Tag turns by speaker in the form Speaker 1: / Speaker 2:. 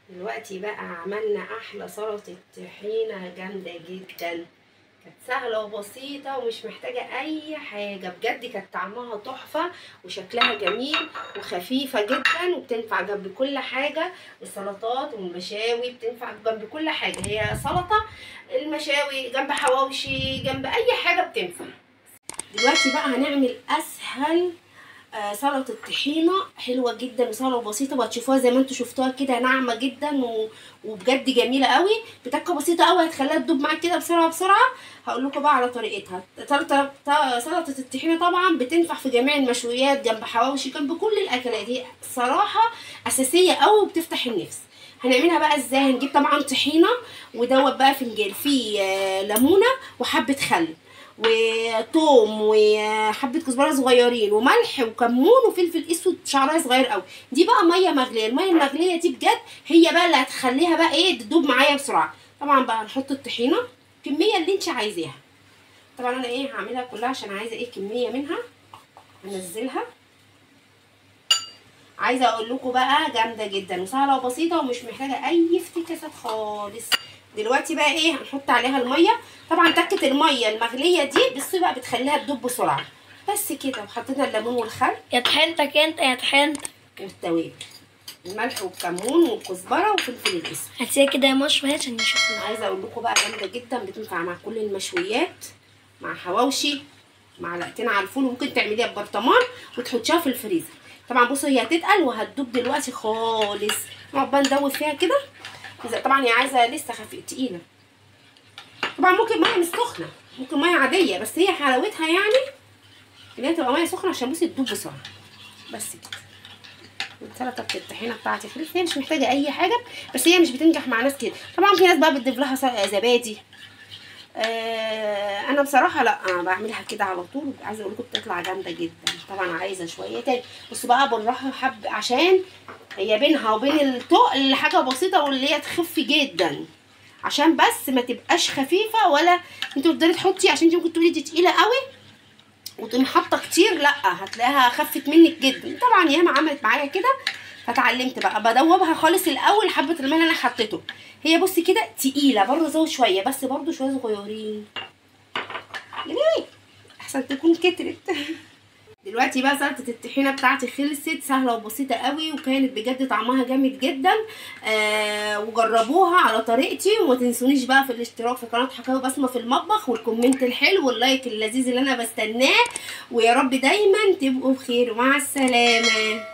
Speaker 1: دلوقتي بقى عملنا احلى سلطة طحينه جامدة جدا، كانت سهلة وبسيطة ومش محتاجه اي حاجة، بجد كانت طعمها تحفة وشكلها جميل وخفيفة جدا، وبتنفع جنب كل حاجة، السلطات والمشاوي بتنفع جنب كل حاجة. هي سلطة المشاوي جنب حواوشي جنب اي حاجة بتنفع. دلوقتي بقى هنعمل اسهل سلطة طحينه حلوة جدا وسهلة وبسيطة، وهتشوفوها زي ما انتم شفتوها كده ناعمة جدا وبجد جميلة قوي، بتكه بسيطة قوي هتخليها تدوب معاك كده بسرعة بسرعة. هقول لكم بقى على طريقتها. سلطة الطحينه طبعا بتنفع في جميع المشويات، جنب حواوشي، جنب كل الاكلات، هي صراحة اساسية قوي وبتفتح النفس. هنعملها بقى ازاي؟ هنجيب طبعا طحينه، ودوت بقى فنجان فيه ليمونه وحبه خل وتوم وحبه كزبره صغيرين وملح وكمون وفلفل اسود شعرها صغير قوي. دي بقى مية مغليه، المية المغليه دي بجد هي بقى اللي هتخليها بقى ايه تدوب معايا بسرعة. طبعا بقى هنحط الطحينه الكمية اللي انت عايزاها. طبعا انا ايه هعملها كلها عشان عايزه ايه كمية منها انزلها. عايزه اقول لكم بقى جامدة جدا وسهلة وبسيطة ومش محتاجه اي افتكاسات خالص. دلوقتي بقى ايه هنحط عليها المية. طبعا تكه المية المغليه دي بصي بقى بتخليها تدوب بسرعة. بس كده. وحطينا الليمون والخل.
Speaker 2: يا طحينتك انت يا طحينتك.
Speaker 1: والتوابل الملح والكمون والكزبره وفلفل الاسود.
Speaker 2: هاتيها كده يا مشوي عشان نشوفها.
Speaker 1: عايزه اقول لكم بقى جامدة جدا، بتنفع مع كل المشويات، مع حواوشي، معلقتين على الفول، وممكن تعمليها ببرطمان وتحطيها في الفريزر. طبعا بصوا هي هتتقل وهتدوب دلوقتي خالص. نقعد بقى ندوب فيها كده. طبعا هي عايزه لسه خفيفة تقيلة. طبعا ممكن مية مش سخنة، ممكن مية عادية، بس هي حلاوتها يعني ان هي تبقى مية سخنة عشان بصي تدوب بسرعة. بس كده. السلطة الطحينه بتاعتي خلصت، هي مش محتاجه اي حاجة، بس هي مش بتنجح مع ناس كده. طبعا في ناس بقى بتضيف لها زبادي. انا بصراحة لا، انا بعملها كده على طول. عايزه اقول لكم بتطلع جامدة جدا. طبعا عايزه شوية تاني. بصوا بقى بالراحة حب، عشان هي بينها وبين التقل حاجة بسيطة واللي هي تخف جدا، عشان بس ما تبقاش خفيفة ولا انتوا تفضلي تحطي، عشان انت ممكن تقولي دي تقيلة قوي وتقومي حاطه كتير، لا هتلاقيها خفت منك جدا. طبعا ياما عملت معايا كده، فتعلمت بقى بدوبها خالص الاول حبه الملح اللي انا حطيته. هي بصي كده تقيلة برضه، زود شوية بس برضه شوية صغيرين ليه احسن تكون كترت. دلوقتي بقى سلطة الطحينه بتاعتي خلصت، سهلة وبسيطة قوي، وكانت بجد طعمها جامد جدا. وجربوها على طريقتي، وما تنسونيش بقى في الاشتراك في قناة حكاوي بسمه في المطبخ، وال comment الحلو وال like اللذيذ اللي انا بستناه. ويا رب دايما تبقوا بخير، ومع السلامة.